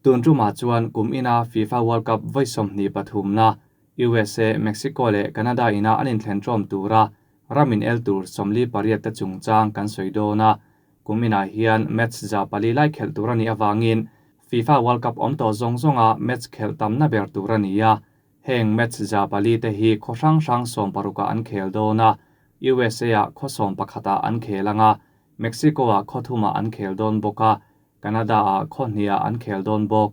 Tun tumah chuan kum ina FIFA World Cup vawi 23na USA, Mexico leh Canada ina an inthlen ṭawm tura ram in el tur 48 te chungchang kan sawi dawn a. Kum inah hian match 400 lai khelh tur a nih avangin FIFA World Cup awm tawh zawng zawnga match khelh tamna ber tur a ni a. Heng match 400 te hi khaw hrang hrang 16ah an khel dawn a. USA-ah khaw 11ah an khel anga, Mexico-ah khaw thumah an khel dawn bawk a, Canada-ah khaw hniah an khel dawn bawk.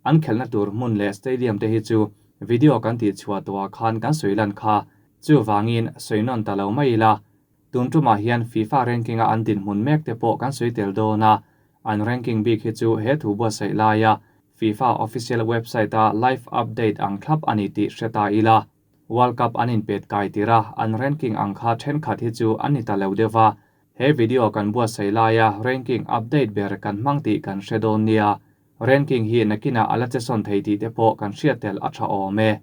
An khelhna tur hmun leh stadium te hi chu video kan tih chhuah tawhah khan kan sawi lan kha. Chuvangin sawi nawn ta lo mai ila. Tun tumah hian FIFA ranking-a an dinhmun mek te pawh kan sawi tel dawn a. An ranking bik hi chu he thu buatsaih laia FIFA official website-a live update ang thlap a ni tih hre ta ila. World Cup an inpet kai tir a, an ranking ang kha thenkhat hi chu an ni ta lo deuh va. He video kan buatsaih laia ranking update ber kan hmang tih kan hre dawn nia. Ranking hi nakinah a la che sawn thei tih te pawh kan hriat tel a tha awm e.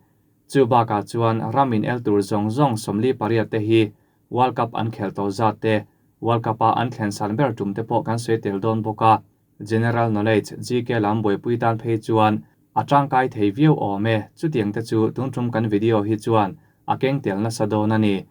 Chu bakah chuan ram in el tur zawng zawng 48 te hi World Cup an khel tawh zat te, World Cup-a an thlen san ber tum te pawh kan sawi tel dawn bawk a. General Knowledge, GK, lam buaipui tan phei chuan a tangkai thei viau awm e. Chutiang te chu tun tum kan video hi chuan a keng tel nasa dawn a ni.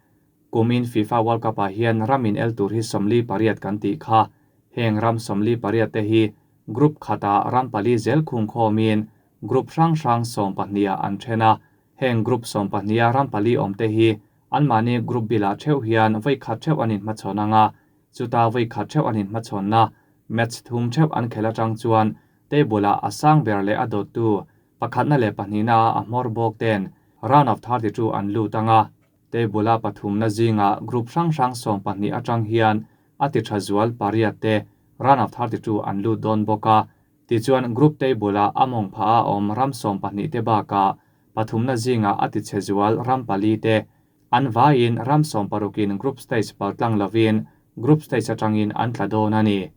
Kumin FIFA World Cup-ah hian ram in el tur hi 48 kan tih kha. Heng ram 48 te hi group khatah ram pali zel khung khawmin group hrang hrang 12ah an then a. Heng group 12a ram pali awm te hi anmahni group bilah theuh hian vawi khat theuh an inhmachhawn anga, chuta vawi khat theuh an inhmachhawnna match thum theuh an khel atang chuan table-ah a sang ber leh a dawttu pakhatna leh pahnihna a hmawr bawk ten round of 32 an lut anga. Table-a pathumna zinga group hrang hrang 12 atang hian a ti tha zual pariat te round of 32 an lut dawn bawk a. Tichuan group table-a a mawng pha a awm ram 12 te bakah pathumna zinga a ti che zual ram pali te an vaiin ram 16in group stage paltlang lovin group stage atangin an tla dawn a ni.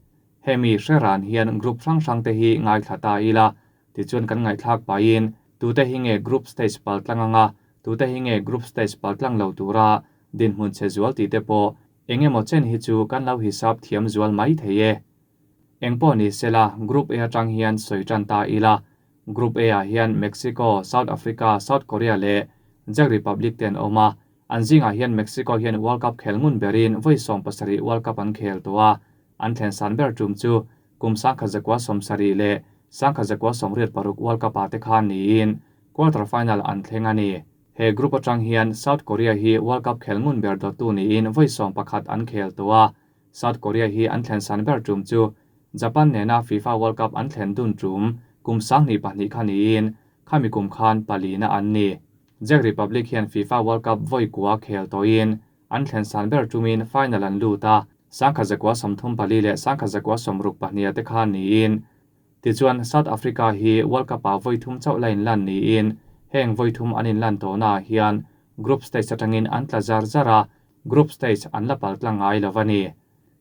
Hemi hreran hian group hrang hrang te hi ngai thla ta ila. Tichuan kan ngaihthlak pahin tute hi nge group stage paltlang anga, tute hi nge group stage paltlang lo tura dinhmun che zual tih te pawh engemaw chen hi chu kan lo hisap thiam zual mai thei e. Engpawh ni sela Group A atang hian sawi tan ta ila. Group A ah hian Mexico, South Africa, South Korea leh Czech Republic te an awm a. An zingah hian Mexico hian World Cup khel ngun berin vawi 70 World Cup an khel tawh a. An thlen san ber tum chu kum 1970 leh 1986 World Cup ah te khan niin quarter final an thleng a ni. He group atang hian South Korea hi World Cup khel ngun ber dawttu niin vawi 11 an khel tawh a. South Korea hi an thlen san ber tum chu Japan nena FIFA World Cup an thlen dun tum kum 2002 kha niin khami kum khan palina an ni. Czech Republic hian FIFA World Cup vawi kua khel tawhin an thlen san ber tumin final an lut a. 1934 leh 1962 te khan niin. Tichuan South Africa hi World Cup-ah vawi thum chauh la inlan niin heng vawi thum an inlan tawhnaah hian group stage atangin an tla zar zar a, group stage an la paltlang ngai lo a ni.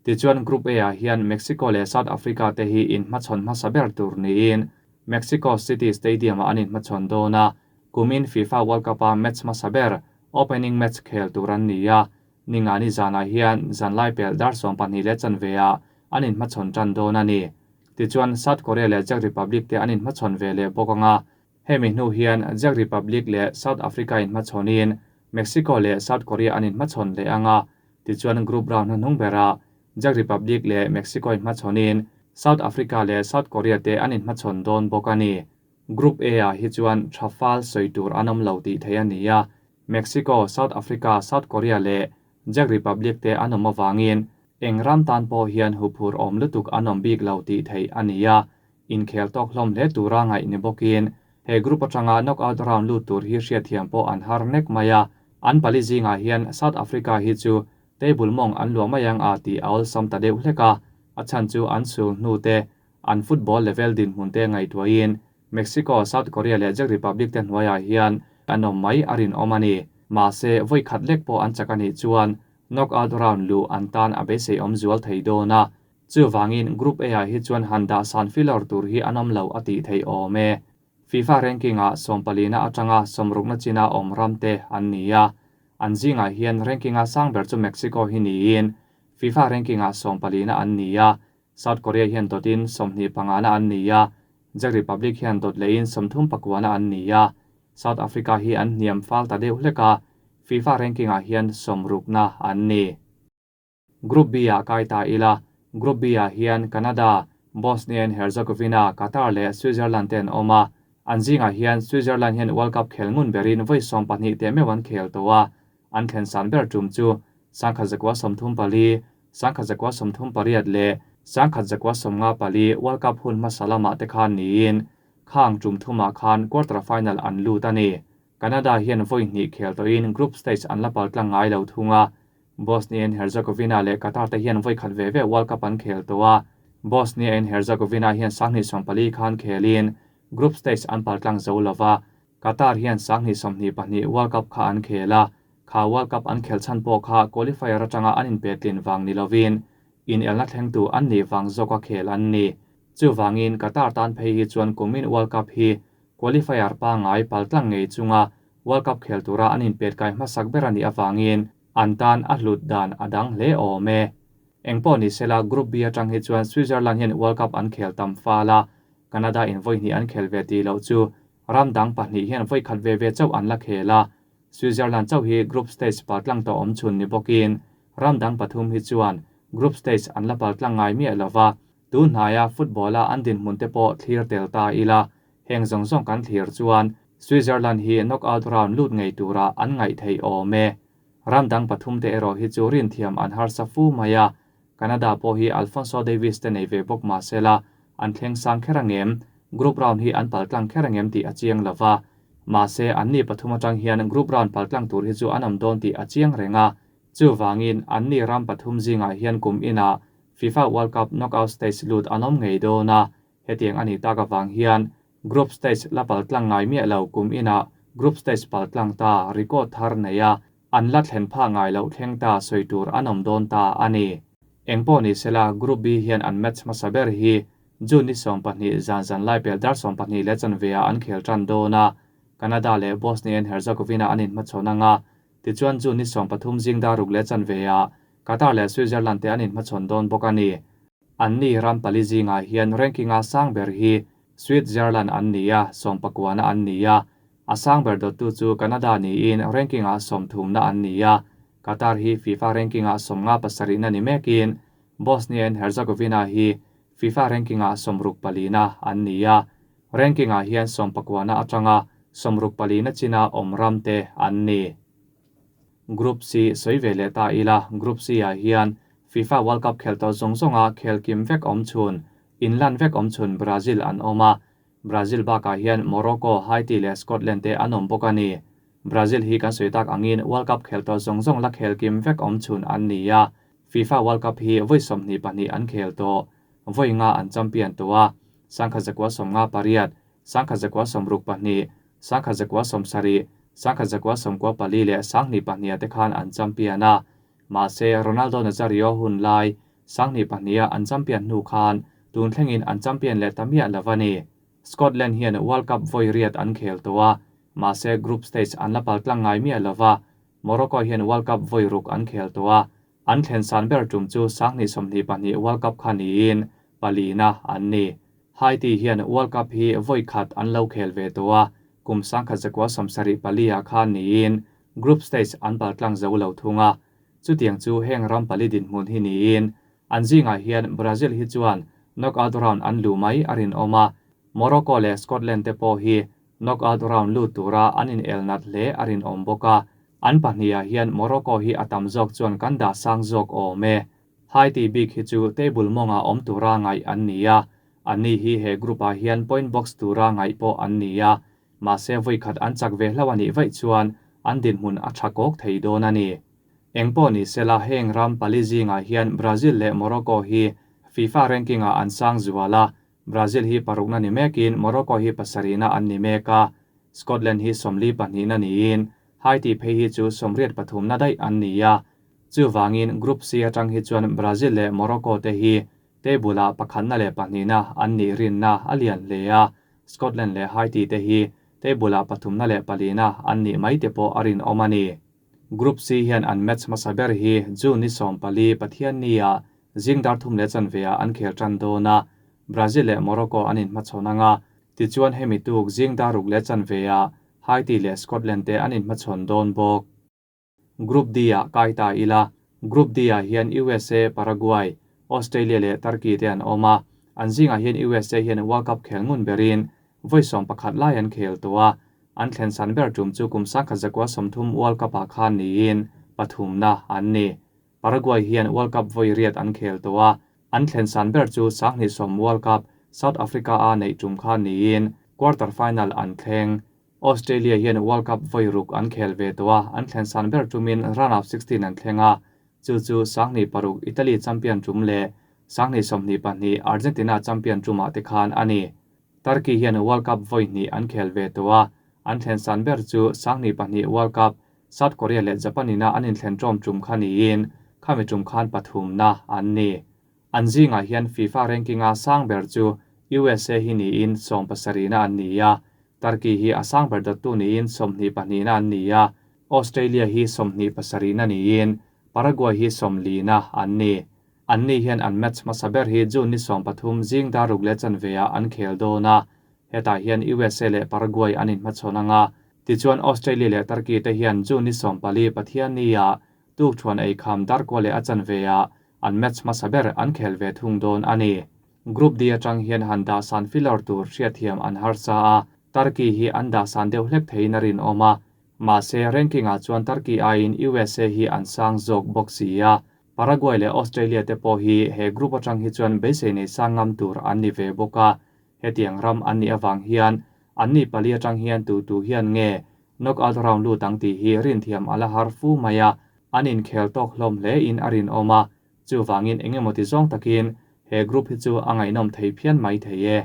Tichuan Group A-ah hian Mexico leh South Africa te hi inhmachhawn hmasa ber tur niin Mexico City Stadium-ah an inhmachhawn dawn a. Kumin FIFA World Cup-a match hmasa ber opening match khel tur an ni a. Ningani zanah hian zanlai pel dar 12 leh chanve-ah an inhmachhawn tan dawn a ni. Tichuan South Korea leh Czech Republic te an inhmachhawn ve leh bawk anga. Hemi hnu hian Czech Republic leh South Africa inhmachhawnin Mexico leh South Korea an inhmachhawn leh anga. Tichuan group round hnuhnung berah Czech Republic leh Mexico inhmachhawnin South Africa leh South Korea te an inhmachhawn dawn bawk a ni. Group A-ah hi chuan tha fal sawi tur an awm lo tih theih a ni a. Mexico, South Africa, South Korea leh Czech Republic te an awm avangin eng ram tan pawh hian huphur awm lutuk an awm bik lo tih theih a ni a. Inkhel tawk hlawm hle tura ngaih ni bawkin he group atanga knockout round lut tur hi hriatthiam pawh an har nek mai a. An pali zingah hian South Africa hi chu table mawng an luah mai ang a tih a awlsam ta deuh hlek a. A chhan chu an sul hnu te, an football level dinhmun te ngaihtuahin Mexico, South Korea leh Czech Republic te hnuaiah hian an awm mai a rinawm a ni. Mahse, vawi khat lek pawh an chak a nih chuan knockout round luh an tan a beisei awm zual thei dawn a. Chuvangin Group A-ah hi chuan han dah san filawr tur hi an awm lo a tih theih awm e. FIFA ranking-ah 14na atanga 60na china awm ram te an ni a. An zingah hian ranking-a sang ber chu Mexico hi niin FIFA ranking-ah 14na an ni a. South Korea hian dawtin 25na an ni a. Czech Republic hian dawt lehin 30 pakuana an ni a, South Africa hi an hniam fal ta deuh hlek a, FIFA ranking-ah hian sawmrukna an ni. Group B-ah kai ta ila, Group B-ah hian Canada, Bosnia and Herzegovina, Qatar leh Switzerland te an awm a. An zingah hian Switzerland hian World Cup khel ngun berin vawi 12 teh meuh an khel tawh a, an thlen san ber tum chu 1934, 1938 leh 1954 World Cup hun hmasa lamah te khan niin khang tum thumah khan quarter final an lut a ni. Canada hian vawi hnih khel tawhin group stage an la pal tlang ngai lo thung a. Bosnia and Herzegovina leh Qatar te hian vawi khat ve ve World Cup an khel tawh a. Bosnia and Herzegovina hian 2014 khan khelin group stage an pal tlang zo lova. Qatar hian 2022 World Cup kha an khel a. Kha World Cup an khel chhan pawh kha qualifier atanga an inpetlin wang ni lovin in elna thleng tu an ni wang zawka khel an ni. Chu wangin Qatar tan phei hi chuan kumin World Cup hi qualifier pa ngai paltlang ngei chunga World Cup khel tura an inpet kai hmasak ber ani awangin an tan a hlut dan a dang hle awm e. Engpawh ni sela Group B atang hi chuan Switzerland hian World Cup an khel tam fala Canada in vawi hnih an khel ve ti lo chu ram dang pahnih hian vawi khat ve ve chauh an la khel a. Switzerland chauh hi group stage paltlang tawh awm chhun ni bawkin ram dang pathum hi chuan group stage an la paltlang ngai miah lova. Tu hnaia football a an din hmun te pawh thlir tel ta ila heng zawng zawng kan thlir chuan Switzerland hi knockout round lut ngei tura an ngaih thei awm e. Ram dang pathum te erawh hi chu rin thiam an harsa fu mai a. Canada pawh hi Alphonso Davies te nei ve bawk ma sela an thleng sang kher angem group round hi an paltlang kher angem tih a chiang lova. Ma se an ni pathum atang hian group round paltlang tur hi chu an awm dawn tih a chiang renga. Chu wangin an ni ram pathum zingah hian kum ina FIFA World Cup knockout stage lut an awm ngei dawn a. Hetiang ani tak awang hian group stage la paltlang ngai miah lo kum ina group stage paltlang ta record thar nei a an la thlen pha ngai lo thleng ta soi tur an awm dawn ta ani. Engpawh ni sela Group B hian an match hmasa ber hi June ni 12 zan zan lai pel dar 12 le chanve a an khel tan dawn a. Canada leh Bosnia and Herzegovina an inhmachhawn anga tichuan June ni 13 zing dar ruk le chanve a Qatar leh Switzerland te an inhmachhawn dawn bawk ani. An ni ram pali zingah hian ranking a sang ber hi Switzerland an ni a, 19 an ni a. A sang ber dawttu chu Canada niin ranking a 30 na an ni a. Qatar hi FIFA ranking a 57 na ni mekin Bosnia and Herzegovina hi FIFA ranking a 64 na an ni a. Ranking a hian 19 atanga 64 na china awm ram te an ni. Group C soi ve le ta ila Group C a hian FIFA World Cup khel to zawng zawnga khel kim vek awm chhun inlan vek awm chhun Brazil an awm a. Brazil bakah hian Morocco, Haiti leh Scotland te an awm bawk ani. Brazil hi kan soi tak angin World Cup khel to zawng zawng la khel kim vek awm chhun an ni a. FIFA World Cup hi vawi 22 an khel to vawi nga an champion to a. 1958, 1962, 1970, 1994 leh 2022 te khan an champion a. Ma se Ronaldo Nazario hun lai 2022 an champion hnu khan tun thlengin an champion leh tamia lovani. Scotland hian World Cup vawi riat an khel to a. Ma se group stage an la paltlang ngai miah lova. Morocco hian World Cup vawi ruk an khel to a. An thlen san ber tum chu 2022 World Cup kha niin palina an ni. Haiti hian World Cup hi vawi khat an lo khel ve to a. Kum 1974 khan niin group stage an paltlang zo lo thunga. Chutiang chu heng ram pali din hmun hi niin an zingah hian Brazil hi chuan knockout round an lu mai a rin awm a. Morocco leh Scotland te pawh hi knockout round lut tura an in el nat hle a rin awm bawk a. An pahnih ah hian Morocco hi a tam zawk chuan kan dah sang zawk awm e. Haiti bik hi chu table mawnga awm tura ngaih an ni a. An ni hi he group ah hian point box tura ngaih pawh an ni a. Ma se vawi khat an chak ve hlo ani vaih chuan an din hmun a tha kawk thei dawn ani. Engpawh ni sela heng ram pali zingah hian Brazil leh Morocco hi FIFA ranking ah an sang zuala. Brazil hi parukna ni mekin Morocco hi pasarihna an ni mek a. Scotland hi 42 na niin Haiti phei hi chu 83 na daih an ni a. Chu wangin Group C atang hi chuan Brazil leh Morocco te hi table ah pakhatna leh pahnihna an nih rinna a lian hle a. Scotland leh Haiti te hi table ah pathumna leh palina an nih mai te pawh a rin awm ani. Group C hian an match hmasa ber hi June ni 14 Pathian ni a zing dar thum leh chanve ah an khel tan dawn a. Brazil leh Morocco an inhmachhawn anga, tichuan hemi tuk zing dar ruk leh chanve ah Haiti leh Scotland te an inhmachhawn dawn bawk. Group D ah kai ta ila, Group D ah hian USA, Paraguay, Australia leh Turkey te an awm a, an zingah hian USA hian World Cup khel ngun berin vawi 11 lai an khel tawh a, an thlen san ber tum chu kum 1930 World Cup ah khan niin pathumna an ni. Paraguay hian World Cup vawi riat an khel tawh a, an thlen san ber chu 2010 World Cup South Africa a neih tum khan niin quarter final an thleng. Australia hian World Cup vawi ruk an khel ve tawh a, an thlen san ber tumin round of 16 an thleng a, chu chu 2006 Italy champion tum leh 2022 Argentina champion tumah te khan a ni. Turkey hian World Cup vawi hnih an khel ve tawh a, an thlen san ber chu 2002 World Cup South Korea leh Japan ina an inthlen ṭawm tum kha niin khami tum khan pathumna an ni. An zingah hian FIFA ranking-a sang ber chu USA hi niin 70na an ni a, Turkey hi a sang ber dawttu niin 22na an ni a, Australia hi 27na niin Paraguay hi 40na an ni. An ni hian an match hmasa ber hi June ni 13 zing dar ruk leh chanve ah an khel dawn a, hetah hian USA leh Paraguay an inhmachhawn anga, tichuan Australia leh Turkey te hian June ni 14 Pathian ni-ah tuk thuan ei kham dar kua leh a chanve ah an match hmasa ber an khel ve thung dawn a ni. Group D atang hian han dah san filler tur hriatthiam an harsa a, Turkey hi an dah san deuh hlek theiin a rinawm a, mahse ranking ah chuan Turkey aiin USA hi an sang zawk bawk si a, Paraguay leh Australia te pawh hi he group atang hi chuan beisei nei sang ngam tur an ni ve bawk a, hetiang ram an nih avang hian an ni pali atang hian tu tu hian nge knockout round lut ang tih hi rinthiam a la har fu mai a, an inkhel tawk hlawm hle in a rinawm a, chuvangin engemaw ti zawng takin he group hi chu a ngaihnawm thei phian mai thei e.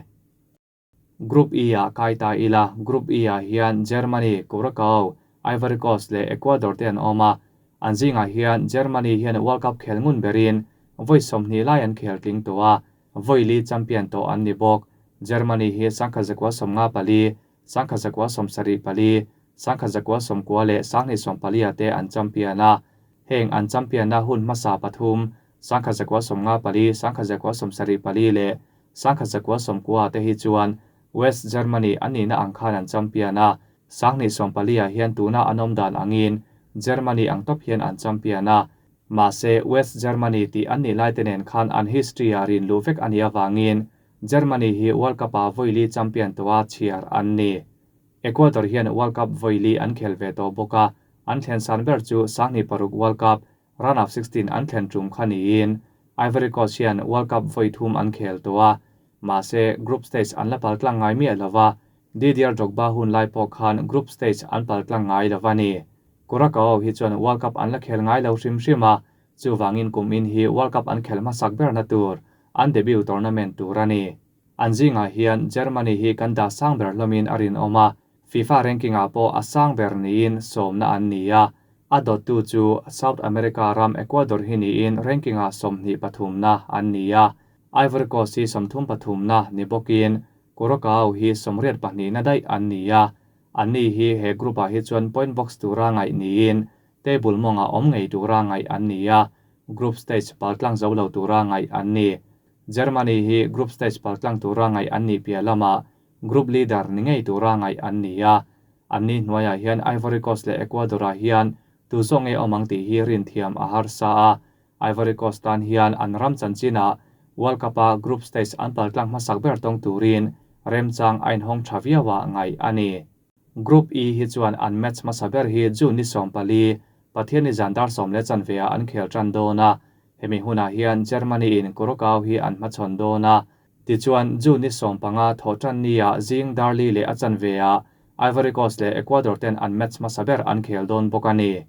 Group E ah kai ta ila, Group E ah hian Germany, Curacao, Ivory Coast leh Ecuador te an awm a, an zingah hian Germany hian World Cup khel ngun berin vawi 20 lai an khel tling tawh a, vawi li champion tawh an ni bawk. Germany hi 1954, 1974, 1990 leh 1994 te an champion a, heng an champion na hun hmasa pathum 1954, 1974 leh 1990 te hi chuan West Germany an nihna ang khan an champion a, 1994 hian tuna an awm dan angin Germany ang tawp hian an champion a, mahse West Germany tih an nih lai te nen khan an history a rin lu vek ani awangin Germany hi World Cup a vawi li champion tawh a chhiar an ni. Ecuador hian World Cup vawi li an khel ve tawh bawk a, an thlen san ber chu 2006 World Cup round of 16 an thlen tum kha niin Ivory Coast hian World Cup vawi thum an khel tawh a, mahse group stage an la pal tlang ngai miah lova, Didier Drogba hun lai pawh khan group stage an pal tlang ngai lova ni. Curacao hi chuan World Cup an la khel ngai lo hrim hrim a, chuvangin kum in hi World Cup an khel hmasak ber na tur an debut tournament tur a ni. An zingah hian Germany hi kan dah sang ber hlawmin a rinawm a, FIFA ranking ah pawh a sang ber niin sawmna an ni a, a dawttu chu South America ram Ecuador hi niin ranking ah 23na an ni a, Ivory Coast hi 33na ni bawkin Curacao hi 82na daih an ni a, an ni hi he group ah hi chuan point box tura ngaih niin table mawnga awm ngei tura ngaih an ni a, group stage paltlang zo lo tura ngaih an ni. Germany hi group stage paltlang tura ngaih an ni piah lama group leader ni ngei tura ngaih an ni a, an ni hnuaiah hian Ivory Coast leh Ecuador ah hian tu zawk nge awm ang tih hi rinthiam a harsa a, Ivory Coast tan hian an ram chanchinah World Cup a group stage an paltlang hmasak ber tawng turin remchang a inhawng tha viauah ngaih a ni. Group E hi chuan an match hmasa ber hi June ni 14 Pathian ni zan dar sawm leh chanve ah an khel tan dawn a, hemi hunah hian Germany in Curacao hi an hmachhawn dawn a, tichuan June ni 15 thaw tan ni ah zing dar li leh a chanve ah Ivory Coast leh Ecuador ten an match hmasa ber an khel dawn bawk a ni.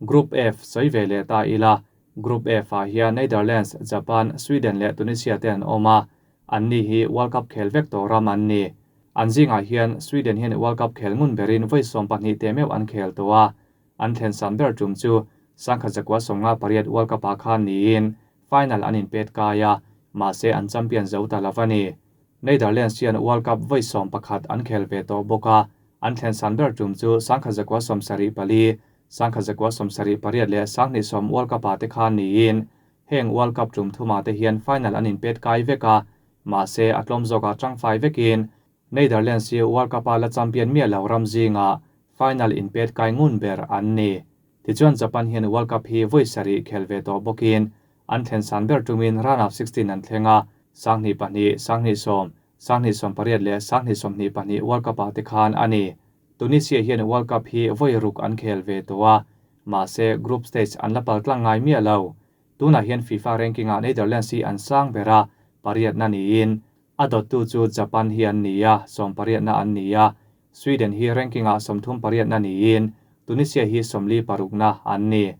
Group F sawi ve leh ta ila, Group F ah hian Netherlands, Japan, Sweden leh Tunisia te an awm a, an ni hi World Cup khel vek tawh ram an ni. An zingah hian Sweden hian World Cup khel ngun berin vawi 12 te meuh an khel tawh a, an thlen san ber tum chu 1958 World Cup ah khan niin final an inpet kai a, mahse an champion zo ta lova ni. Netherlands hian World Cup vawi 11 an khel ve tawh bawk a, an thlen san ber tum chu 1974, 1978 leh 2010 World Cup ah te khan niin heng World Cup tum thuma te hian final an inpet kai vek a, Mahse, a tlawm zawkah tangfai vekin Netherlands hi World Cup-a la champion miah lo ram zingah final inpet kai ngun ber an ni. Tichuan Japan hian World Cup hi vawi sarih khel ve tawh bawkin an thlen san ber tumin round of 16 an thleng a, 2002, 2010, 2018 leh 2022 World Cup-ah te khan a ni. Tunisia hian World Cup hi vawi ruk an khel ve tawh a, mahse group stage an la pal tlang ngai miah lo. Tunah hian FIFA ranking-ah Netherlands hi an sang ber a, pariatna niin a dawttu chu Japan hi an ni a, sawmpariatna an ni a, Sweden hi ranking-ah 30 pariatna niin Tunisia hi 46na an ni.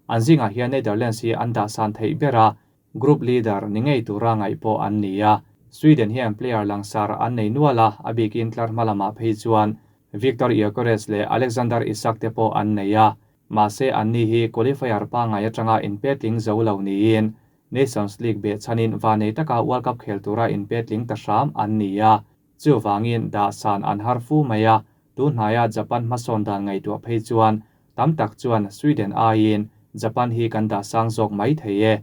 An zingah hian Netherlands hi an dah san theih ber a, group leader ni ngei tura ngaih pawh an ni a. Sweden hian player langsar an nei nual a, a bikin tlar hma lamah phei chuan Viktor Gyökeres leh Alexander Isak te pawh an nei a. Mahse anni hi qualifier pangngai atanga inpetling zo lo niin Nations League behchhanin vanei taka World Cup khel tura inpetling ta hram an ni a. Chuvangin dah san an har fu mai a, tunhnaia Japan hmasawn dan ngaihtuah phei chuan tam tak chuan Sweden aiin Japan hi kan dah sang zawk mai thei e.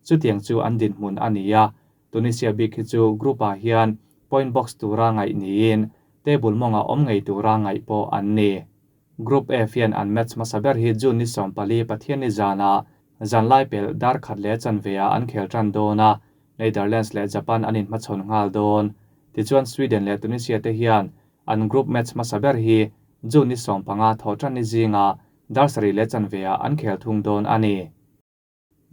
Chutiang chu an dinhmun a ni a, Tunisia bik hi chu group-ah hian point box tura ngaih niin table mawngah awm ngei tura ngaih pawh an ni. Group F hian an match hmasa ber hi June ni 14 Pathianni zanah zanlai pelh dar khat leh chanveah an khel tan dawn a, Netherlands leh Japan an inhmachhawn nghal dawn. Tichuan Sweden leh Tunisia te hian an group match hmasa ber hi June ni 15 thawh tan ni zingah dar sarih leh chanveah an khel thung dawn a ni.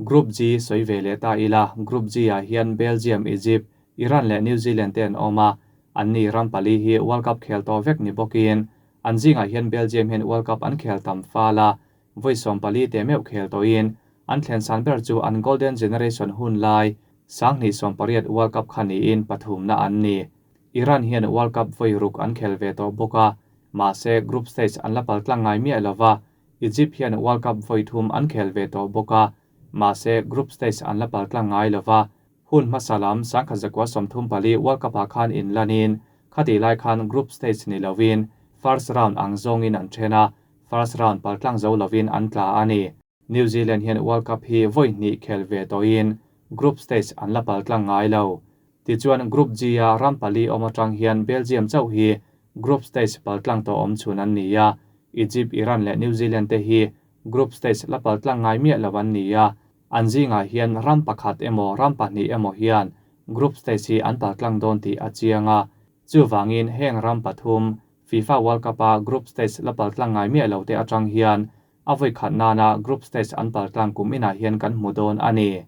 Group G sawi ve leh ta ila, Group G-ah hian Belgium, Egypt, Iran leh New Zealand te an awm a, anni ram pali hi World Cup khel tawh vek ni bawkin an zingah hian Belgium hian World Cup an khel tam fal a, vawi 14 te meuh khel tawhin an thlen san ber chu an Golden Generation hun lai 2018 World Cup kha niin pathumna an ni. Iran hian World Cup vawi ruk an khel ve tawh bawk a, mahse group stage an la pal tlang ngai miah lova, Egypt hian World Cup vawi thum an khel ve tawh bawk a, mahse group stage an la pal tlang ngai lova, hun hmasa lam 1934 World Cup-ah khan inlanin khati lai khan group stage ni lovin first round ang zawngin an then a, first round pal tlang zo lovin an tla a ni. New Zealand hian World Cup hi vawi hnih khel ve tawhin group stage an la pal tlang ngai lo. Tichuan Group G-a ram pali awm atang hian Belgium chauh hi group stage pal tlang tawh awm chhun an ni a, Egypt, Iran leh New Zealand te hi group stage la pal tlang ngai miah lo an ni a, an zingah hian ram pakhat emaw ram pahnih emaw hian group stage hi an pal tlang dawn tih a chiang a. Chuvangin heng ram pathum FIFA World Cup-a group stage la pal tlang ngai miah lo te atang hian a vawi khat nana group stage an pal tlang kum inah hian kan hmu dawn a ni.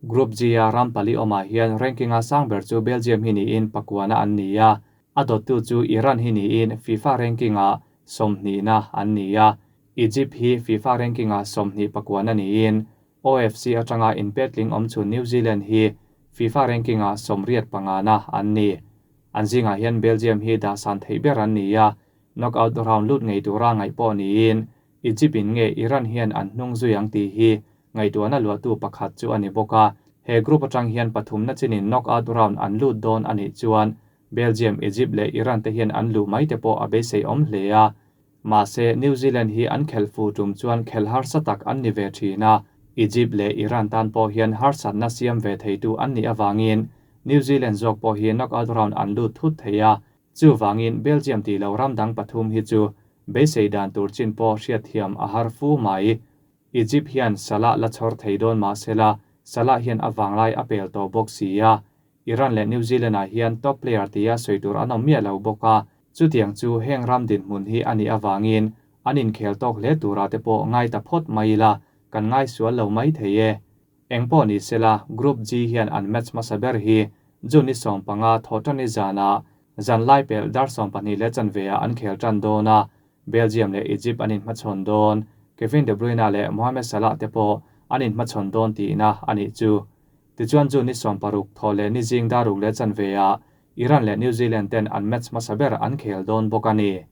Group G-a ram pali awmah hian ranking-a sang ber chu Belgium hi niin pakuana an ni a, a dawttu chu Iran hi niin FIFA ranking-ah 20na an ni a, Egypt hi FIFA ranking-ah 24na niin OFC atanga inpetling awm chu New Zealand hi FIFA ranking-ah 85na an ni. An zingah hian Belgium hi dah san theih ber an ni a, knockout round lut ngei tura ngaih pawh niin Egypt in nge Iran hian an hnung zui ang tih hi ngaihtuahna luahtu pakhat chu a ni bawk a. He group atang hian pathumna chinin knockout round an lut dawn a nih chuan Belgium, Egypt leh Iran te hian an luh mai te pawh a beisei awm hle a. Mahse New Zealand hi an khel fu tum chuan khel harsa tak an ni ve thin a, Egypt leh Iran tan pawh hian harsatna siam ve theitu an nih awangin New Zealand zawk pawh hi knockout round an lut thut thei a. Chuvangin Belgium tih lo ram dang pathum hi chu beisei dan tur chin pawh hriat thiam a har fu mai. Egypt hian Salah la chhawr thei dawn mahsela Salah hian a vanglai a pel tawh bawk si a, Iran leh New Zealand-ah hian top player tia sawi tur an awm miah lo bawk a, chutiang chu heng ram dinhmun hi a nih avangin an inkhel tawk hle tura te pawh ngai ta phawt mai ila kan ngai sual lo mai thei e. Eng pawh ni sela Group G hian an match hmasa ber hi June ni 15 thawh tan ni zanah zanlai pelh dar 12 leh chanveah an khel tan dawn a, Belgium leh Egypt an inhmachhawn dawn, Kevin De Bruyne leh Mohamed Salah te pawh an inhmachhawn dawn tihna a nih chu. Tichuan June ni 60 thawh leh ni zing dar ruk leh chanveah Iran leh New Zealand ten an match hmasa ber an khel dawn bawk a ni.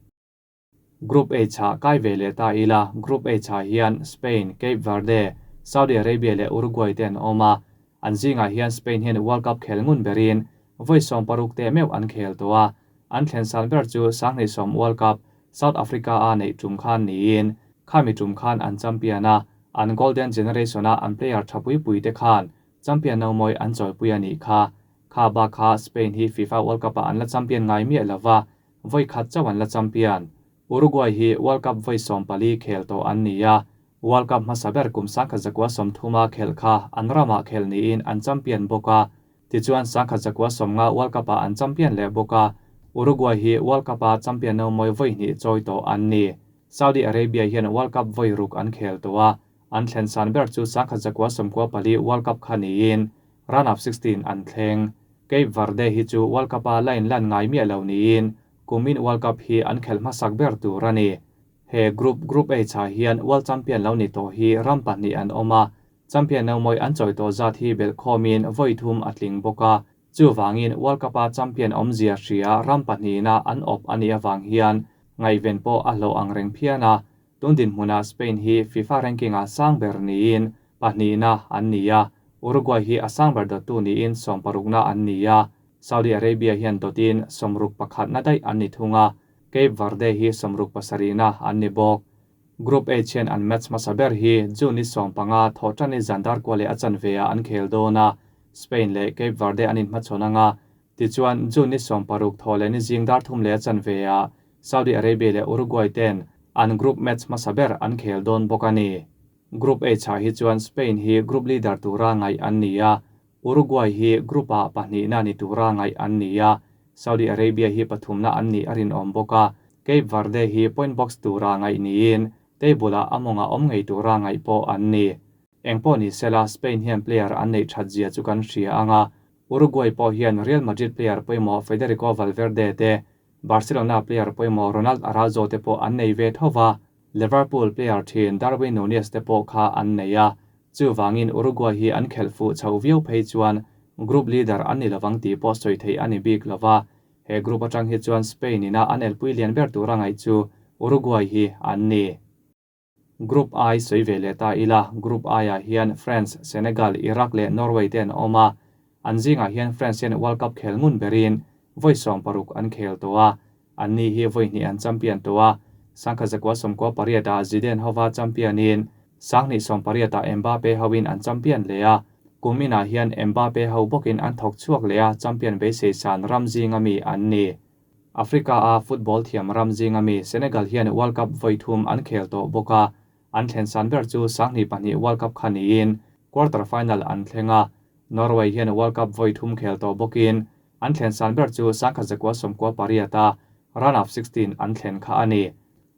Group H-ah kai ve leh ta ila, Group H-ah hian Spain, Cape Verde, Saudi Arabia leh Uruguay te an awm a. An zingah hian Spain hian World Cup khel ngun berin vawi 60 te meuh an khel tawh a. An thlen san ber chu 2010 World Cup South Africa-a neih tum khan niin khami tum khan an champion a, an Golden Generation-a an player tha pui pui te khan champion no mawi an chawipui a nih kha. Kha bak kha Spain hi FIFA World Cup-ah an la champion ngai miah lo va, vawi khat chauh an la champion. Uruguay hi World Cup vawi 14 khel tawh an ni a, World Cup hmasa ber kum 1930-a khelh kha an ramah khelh niin an champion bawk a, tichuan 1950 World Cup-ah an champion leh bawk a, Uruguay hi World Cup-a champion no mawi vawi hnih chawi tawh an ni. Saudi Arabia hian World Cup vawi ruk an khel tawh a, an thlen san ber chu 1994 World Cup kha niin Round of 16 an thleng. Cape Verde hi chu World Cup-a la inlan ngai miah lo niin kumin World Cup hi an khelh hmasak ber tur a ni. He group, Group H-ah hian World Champion lo ni tawh hi ram pahnih an awm a, Champion no mawi an chawi tawh zat hi belhkhawmin vawi thum a tling bawk a. Chuvangin World Cup-a champion awmzia hria ram pahnihna an awp a nih avang hian ngaihven pawh a hlawh ang reng phian a. Tun dinhmunah Spain hi FIFA ranking-ah sang ber niin pahnihna an ni a, Uruguay hi a sang ber dawttu niin sawmparukna an ni a, Saudi Arabia hian dawtin sawmruk pakhatna daih an ni thung a, Cape Verde hi sawmruk pasarihna an ni bawk. Group H hian an match hmasa ber hi June ni 15 thawhṭani zan dar kua leh a chanve ah an khel dawn a, Spain leh Cape Verde an inhmachhawn ang a, tichuan June ni 16 thawh leh ni zing dar thum leh a chanve ah Saudi Arabia leh Uruguay ten an group match hmasa ber an khel dawn bawk a ni. Group H ah hi chuan Spain hi group leader tura ngaih an ni a, Uruguay hi group ah pahnihna ni tura ngaih an ni a, Saudi Arabia hi pathumna an nih a rinawm bawk a, Cape Verde hi point box tura ngaih niin table ah a mawngah awm ngei tura ngaih pawh an ni. Engpawh ni sela Spain hian player an neih that zia chu kan hria ang a, Uruguay pawh hian Real Madrid player pawimawh Federico Valverde te, Barcelona player pawimawh Ronald Araujo te pawh an nei ve tho va, Liverpool player thin Darwin Nunez te pawh kha an nei a, chuvangin Uruguay hi an khelh fuh chho viau phei chuan group leader an ni lovang tih pawh sawi theih a ni bik lo va, he group atang hi chuan Spain ina an elpui lian ber tura ngaih chu Uruguay hi an ni. Group I sawi ve leh ta ila, Group I-ah hian France, Senegal, Iraq leh Norway te an awm a, an zingah hian France hian World Cup khel ngun berin vawi 60 an khel tawh a, anni hi vawi hnih an champion tawh a, 1998-ah Zidane hova champion-in 2018-ah Mbappe hoin an champion leh a, kum inah hian Mbappe ho bawkin an thawk chhuak leh a, champion beisei san ram zinga mi an ni. Africa-a football thiam ram zinga mi Senegal hian World Cup vawi thum an khel tawh bawk a, an thlen san ber chu 2002 World Cup kha niin quarter final an thleng a. Norway hian World Cup vawi thum khel tawh bawkin an thlen san ber chu 1998-a round of 16 an thlen kha a ni.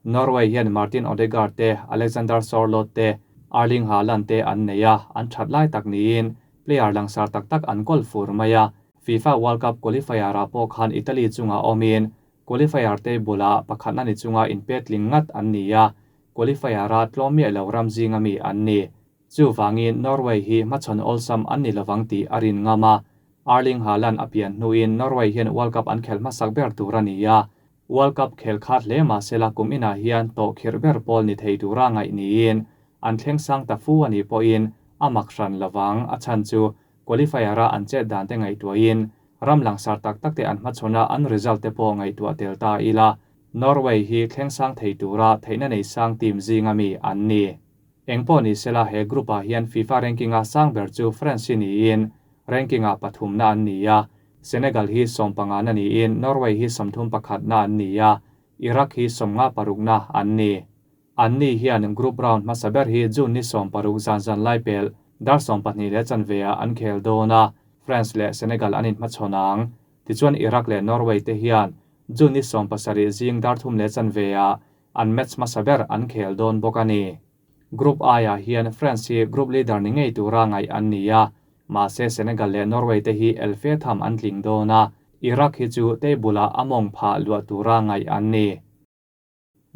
Norway hian Martin Odegaard te, Alexander Sorloth te, Erling Haaland te an nei a, an that lai tak niin player langsar tak tak an kawl fur mai a. FIFA World Cup qualifier-ah pawh khan Italy chungah awmin qualifier table-ah pakhatna ni chunga inpetling ngat an ni a, qualifier-a tlawm miah lo ram zinga mi an ni. Chuvangin Norway hi hmachhawn awlsam an ni lovang tih a rin ngam a, Erling Haaland a pian hnuin Norway hian World Cup an khelh hmasak ber tur a ni a, World Cup khel khat hle mahsela kum inah hian tawh khirh ber pawl ni thei tura ngaih niin an thleng sang ta fu a nih pawhin a mak hran lovang, a chhan chu qualifier-a an chet dan te ngaihtuahin ram langsar tak tak te an hmachhawn a, an result te pawh ngaihtuah tel ta ila, Norway hi thleng sang thei tura theihna nei sang team zinga mi an ni. Engpawh ni sela he group-ah hian FIFA ranking-a sang ber chu France hi niin ranking-ah pathumna an ni a, Senegal hi 15na niin Norway hi 31na an ni a, Iraq hi 56na an ni. Anni hian group round hmasa ber hi June ni 16 zan zan lai pel dar 12:15-ah an khel dawn a, France leh Senegal an inhmachhawn ang. Tichuan Iraq leh Norway te hian June ni 17 zing dar 3:15-ah an match hmasa ber an khel dawn bawk a ni. Group I-ah hian France hi group leader ni ngei tura ngaih an ni a, mahse Senegal leh Norway te hi elfe tham an tling dawn a, Iraq hi chu table-ah a mawng phah luah tura ngaih an ni.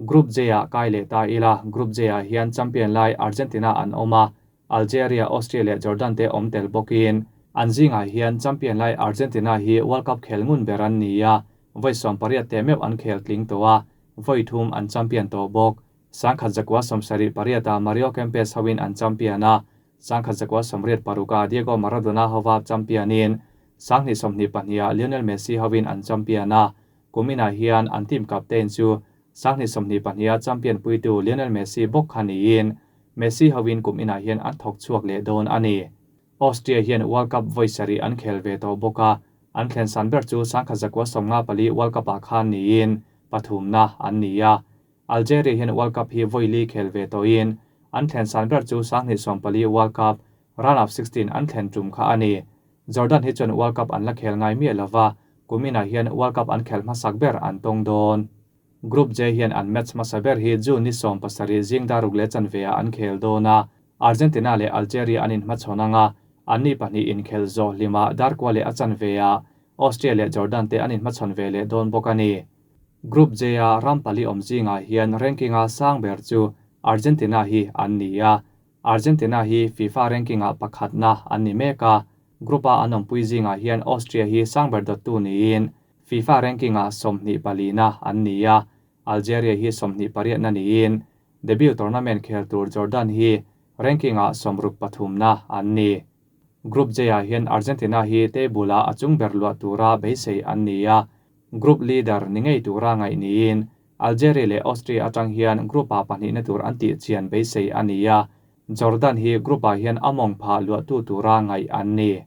Group J-ah kai leh ta ila, Group J-ah hian champion lai Argentina an awm a, Algeria, Austria leh Jordan te awm tel bawkin an zingah hian champion lai Argentina hi World Cup khel ngun ber an ni a, vawi 18 te meuh an khel tling tawh a, vawi thum an champion tawh bawk. 1978-ah Mario Kempes hoin an champion a, 1986-ah Diego Maradona hova championin 2022-ah Lionel Messi hoin an champion a, kuminah hian an team captain chu 2022-a champion puitu Lionel Messi bawk kha niin Messi hoin kuminah hian an thawk chhuak leh dawn a ni. Austria hian World Cup vawi sarih an khel ve tawh bawk a, an thlen san ber chu 1954 World Cup-ah khan niin pathumna an ni a. Algeria hian World Cup hi vawi li khel ve tawhin an thlen san ber chu 2014 World Cup round of 16 an thlen tum kha a ni. Jordan hi chuan World Cup an la khel ngai miah lova, kuminah hian World Cup an khelh hmasak ber an tawng dawn. Group J hian an match hmasa ber hi June ni 17 zing daruk leh chanve-ah an khel dawn a, Argentina leh Algeria an inhmachhawn ang a, anni pahnih inkhelh zawh hlimah darkua leh a chanve-ah Austria leh Jordan te an inhmachhawn ve leh dawn bawk a ni. Group J-a ram pali awm zingah hian ranking-a sang ber chu Argentina hi an ni a, Argentina hi FIFA ranking-ah pakhatna an ni mek a, group-a an awmpui zingah hian Austria hi sang ber dawttu niin FIFA ranking-ah 24-na an ni a, Algeria hi 28-na niin debut tournament khel tur Jordan hi ranking-ah 63-na an ni. Group J-ah hian Argentina hi table-ah a chung ber luah tura beisei an ni a, group leader ni ngei tura ngaih niin Algeria leh Austria atang hian group-ah pahnihna tur an tih chian beisei a ni a, Jordan hi group-ah hian a mawng phah luahtu tura ngaih an ni.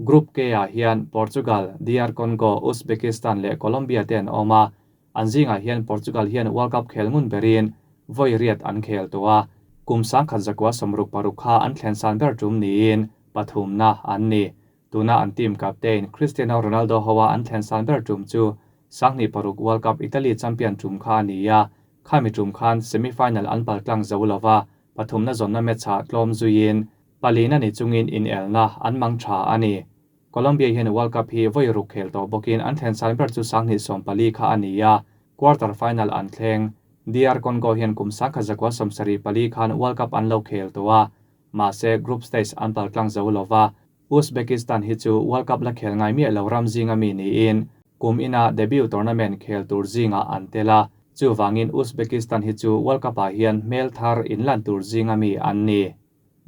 Group K-ah hian Portugal, DR Congo, Uzbekistan leh Colombia te an awm a, an zingah hian Portugal hian World Cup khel ngun berin vawi riat an khel tawh a, kum 1966 kha an thlen san ber tum niin pathumna an ni. Tuna an team captain Cristiano Ronaldo hoa an thlen san ber tum chu 2006 World Cup Italy champion tum kha a ni a, khami tum khan semi-final an paltlang zo lova, pathumna zawnna match-ah tlawm zuiin palina ni chungin in elna an mang tha a ni. Colombia hian World Cup hi vawi ruk khel tawh bawkin an thlen san ber chu 2014 kha a ni a, quarter final an thleng. DR Congo hian kum 1974 khan World Cup an lo khel tawh a, mahse group stage an paltlang zo lova. Uzbekistan hi chu World Cup la khel ngai miah lo ram zinga mi niin kum ina debut tournament khel tur zinga an tela, chuwangin Uzbekistan hi chu World Cup ah hian hmel thar inlan tur zinga mi an ni.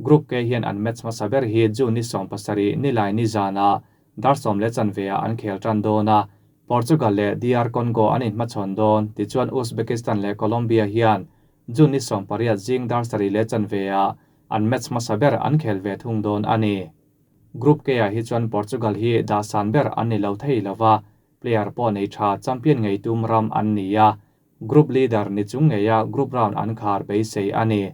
Group K hian an match hmasa ber hi June ni 17 nilai ni zana dar sawm leh chanve-ah an khel tan dawn a, Portugal leh DR Congo an inhmachhawn dawn, tichuan Uzbekistan leh Colombia hian June ni 18 zing dar sarih leh chanve-ah an match hmasa ber an khel ve thung dawn a ni. Group K-ah hi chuan Portugal hi dah san ber an ni lo thei lova, player pawh nei tha champion ngei tum ram an ni a, group leader ni chung ngeia group round an khar beisei a ni.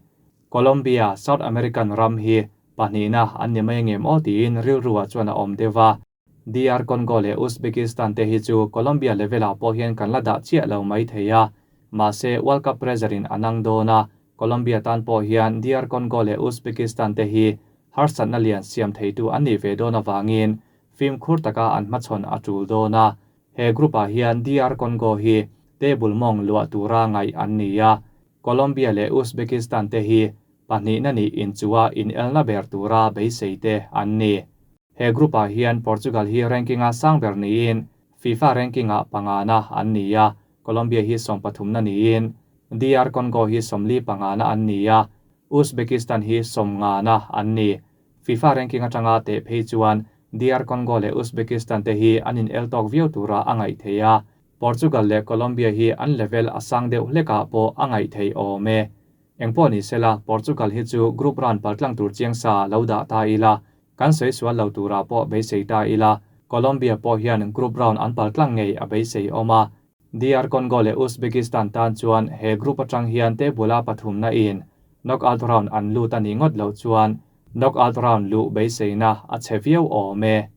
Colombia, South American ram hi pahnihna an ni mai ngem aw tiin rilruah chuan a awm deuh a. DR Congo leh Uzbekistan te hi chu Colombia level-ah pawh hian kan la dah chiah lo mai thei a, mahse World Cup pressure in an ang dawn a, Colombia tan pawh hian DR Congo leh Uzbekistan te hi harsatna lian siam theitu an nih ve dawn awangin fim khur taka an hmachhawn a tul dawn a. He group-ah hian DR Congo hi table mawng luah tura ngaih an ni a, Colombia leh Uzbekistan te hi pahnihna ni inchua in elna ber tura beisei te an ni. He group-ah hian Portugal hi ranking-a sang ber niin FIFA ranking-ah pangana an ni a, Colombia hi 13-na niin DR Congo hi 45-na an ni a, Uzbekistan hi 90-na an ni. FIFA ranking atanga te phei chuan DR Congo leh Uzbekistan te hi an in el tawk viau tura a ngaih thei a, Portugal leh Colombia hi an level a sang deuh hlekah pawh a ngaih thei awm e. Engpawh ni sela, Portugal hi chu group round paltlang tur chiang sa lo dah ta ila, kan sawi sual lo tura pawh beisei ta ila, Colombia pawh hian group round an paltlang ngei a beisei awm a. DR Congo leh Uzbekistan tan chuan he group atang hian table-a pathumna in knockout round an lut a ni ngawt lo chuan knockout round luh beiseina a che viau awm e.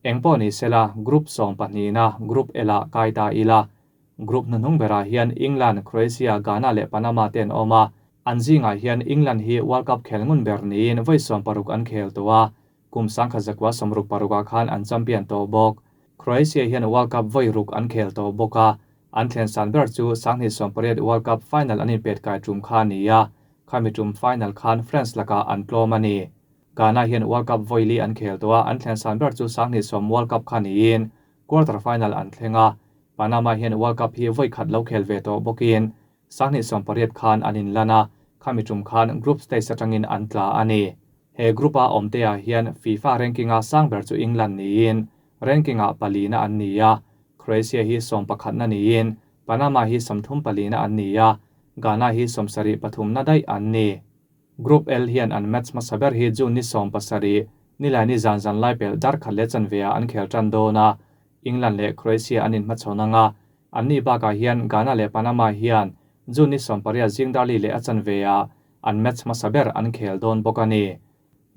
Engpawh ni sela, group 12-na group L-ah kai ta ila. Group hnuhnung berah hian England, Croatia, Ghana leh Panama te an awm a, an zingah hian England hi World Cup khel ngun ber niin vawi 60 an khel tawh a, kum 1966-ah khan an champion tawh bawk. Croatia hian World Cup vawi ruk an khel tawh bawk a, an thlen san ber chu 2018 World Cup final an inpet kai tum kha ni a, khami tum final khan France lakah an tlawm a ni. Ghana hian World Cup vawi li an khel tawh a, an thlen san ber chu 2010 World Cup kha niin quarter final an thleng a. Panama hian World Cup hi vawi khat lo khel ve tawh bawkin 2018 khan an inlan a, khami tum khan group stage atangin an tla a ni. He group-a awmte-ah hian FIFA ranking-a sang ber chu England niin ranking-ah palina an ni a, Croatia hi 11-na niin Panama hi 34-na an ni a, Ghana hi 73-na daih an ni. Group L hian an match hmasa ber hi June ni 17, Nilaini zan zanlai pelh dar khat leh chanve ah an khel tan dawn a, England leh Croatia an inhmachhawn ang a, anni bakah hian Ghana leh Panama hian June ni 18 zing darli leh a chanve ah an match hmasa ber an khel dawn bawk a ni.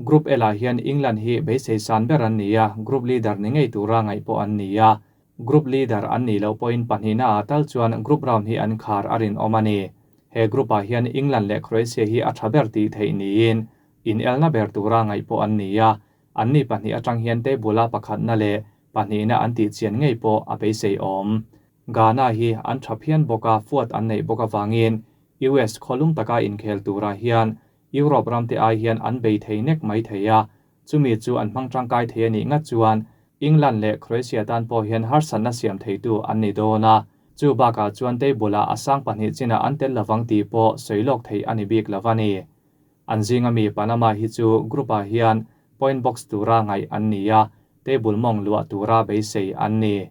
Group L ah hian England hi beisei san ber an ni a, group leader ni ngei tura ngaih pawh an ni a, group leader an nih loh pawhin pahnihna ah tal chuan group round hi an khar a rinawm a ni. He group ah hian England leh Croatia hi a tha ber tih theih niin Inelna ber tura ngaih pawh an ni a, anni pahnih atang hian table-a pakhatna leh pahnihna an tih chian ngei pawh a beisei awm. Ghana hi an tha phian bawk a, fuat an neih bawk avangin US khawlum taka inkhel turah hian Europe ramte ai hian an bei thei nek mai thei a, chumi chu an hmang tangkai thei a nih ngat chuan England leh Croatia tan pawh hian harsatna siam theitu an ni dawn a, chu bakah chuan table-ah a sang pahnih chinah an tel lovang tih pawh sawi lawk theih a ni bik lo a ni. An zinga mi Panama hi chu group-ah hian point box tura ngaih an ni a, table mawng luah tura beisei an ni.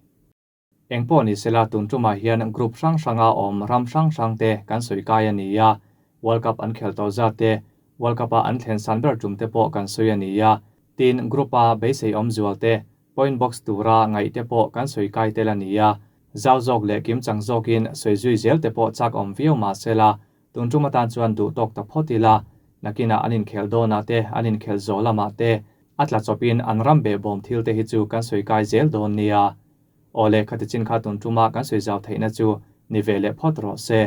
Engpawh ni sela tun tumah hian group hrang hranga awm ram hrang hrang te kan sawi kai a ni a, World Cup an khel tawh zat te, World Cup-a an thlen san ber tum te pawh kan sawi a ni a, tin group-a beisei awm zual te, point box tura ngaih te pawh kan sawi kai tel a ni a, zau zawk leh kimchang zawkin sawi zui zel te pawh chak awm viau mah sela, Tun tum atan chuan duh tawk ta phawt ila, nakinah an inkhel dawnah te, an inkhel zawh lamah te, a tla chawpin an ram behbawm thil te hi chu kan sawi kai zel dawn nia. Awle, khati chin kha tun tuma kan sawi zau theihna chu ni ve leh phawt rawh se.